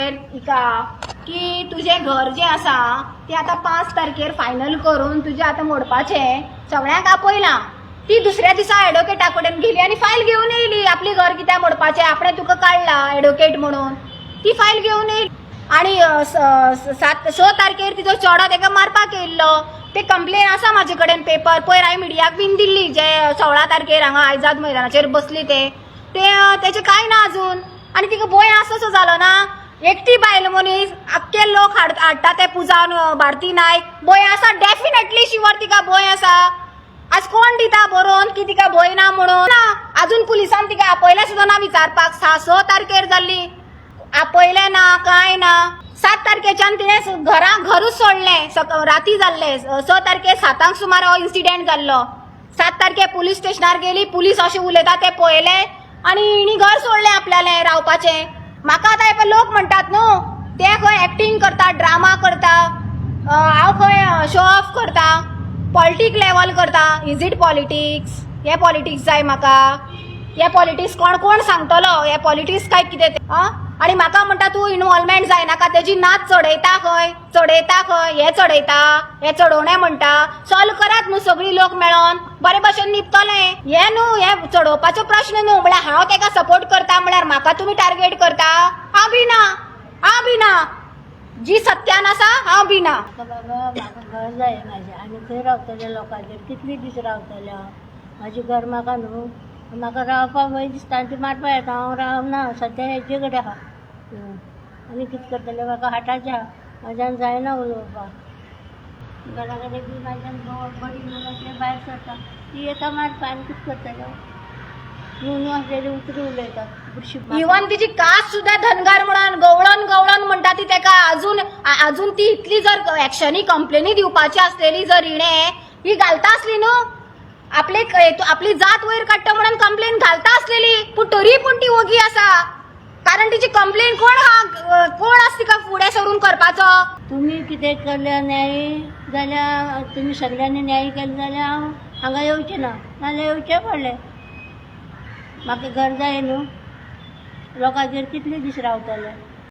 पयर हिका की तुजें घर जें आसा तें आतां 5 तारखेर फायनल करून तुजें आतां मोडपाचें. सगळ्यांक आपयलां. ती दुसऱ्या दिसा एडवोकेटा कडेन गेली आनी फायल घेवन येयली. आपली घर कित्याक मोडपाचें, आपणें तुका काडला एडवोकेट म्हणून. ती फायल घेवन येयली आनी 7-6 तारखेर तिजो चेडो तेका मारपाक येयल्लो. ते कंप्लेन आसा म्हाजे कडेन पेपर. पयर हांवें मिडियाक बीन दिल्ली, जे 16 तारखेर हांगा आझाद मैदानाचेर बसली ते ते तेजें कांय ना अजून. आनी तिका भंय आसा सो जालो ना. एकटी बायल मनीस, आख्खे लोक हाडटा ते पुजान. भारती नायक भंय आसा, डेफिनेटली शुवर तिका भंय आसा. आज कोण दिता बरोवन की तिका भंय ना म्हणून? ना, अजून पुलिसान तिका आपयलें सुद्दां ना विचारपाक. 6 तारखेर जाल्ली, आपयलें ना, कांय ना. 7 तारखेच्यान तिणें घरा घरूच सोडलें. राती जाल्ले 6 तारखेर 7 सुमार हो इन्सिडेंट जाल्लो. 7 तारखेर पुलीस स्टेशनार गेली, पुलीस अशें उलयता ते पळयलें आनी हिणी घर सोडलें आपल्यालें रावपाचें. म्हाका आतां हे लोक म्हणटात न्हू, ते खंय एक्टींग करता, ड्रामा करता, हांव खंय शो ऑफ करता, पॉलिटीक लेवल करता. Is it politics? हे पॉलिटिक्स जाय म्हाका? हे पॉलिटिक्स कोण कोण सांगतलो? हे पॉलिटिक्स काय कितें तें? आं, आनी म्हाका म्हणटा तूं इनवॉल्वमेंट जायनाका. तेजी नाच चडयता खंय, चडयता खंय, हे चडयता, हे चडोवणें म्हणटा. सॉल्व करात न्हू सगळी लोक मेळोन, बरे भशेन निपतलें हें न्हू. हे चडोवपाचो प्रश्न न्हू. म्हळ्यार हांव तेका सपोर्ट करता म्हळ्यार म्हाका तुमी टार्गेट करता? हांव बी ना, हांव बी ना. जी सत्यान आसा हांव बी ना. म्हाका बाबा, म्हाका घर जाय म्हाजें. आनी खंय रावतलें लोकांगेर? कितले दीस रावतलें हांव? म्हाजें घर म्हाका न्हू, म्हाका रावपाक भंय दिसता आनी ती मारपा येता. हांव रावना सद्या, हेजे कडेन आहा. आनी कितें करतलें? म्हाका हार्टाचें आहा, म्हाज्यान जायना उलोवपाक. घरा कडेन बी म्हाज्यान बरी न्हू असलें भायर सरता, ती येता मारपा. आनी कितें करतलें? न्हू न्हू असलेली उतरां उलयतात बुरशी. इवन तिची कास्ट सुद्दां धनगर म्हणून गवळण गवळण म्हणटा ती तेका. अजून अजून ती इतली जर एक्शनी कंप्लेनी दिवपाची आसलेली जर हिणें ही घालता आसली न्हू, आपले आपली जात वयर काडटा म्हणून कंप्लेन घालता आसलेली, पूण तरी पूण ती ओगी आसा. कारण तिची कंप्लेन कोण हा, कोण आसा तिका फुडें सरून करपाचो? तुमी कितें केलें न्याय जाल्यार, तुमी सगळ्यांनी न्याय केलें जाल्यार हांव हांगा येवचें ना, नाजाल्यार येवचें पडलें. म्हाका घर जाय न्हू. लोकांगेर कितले दीस रावतले?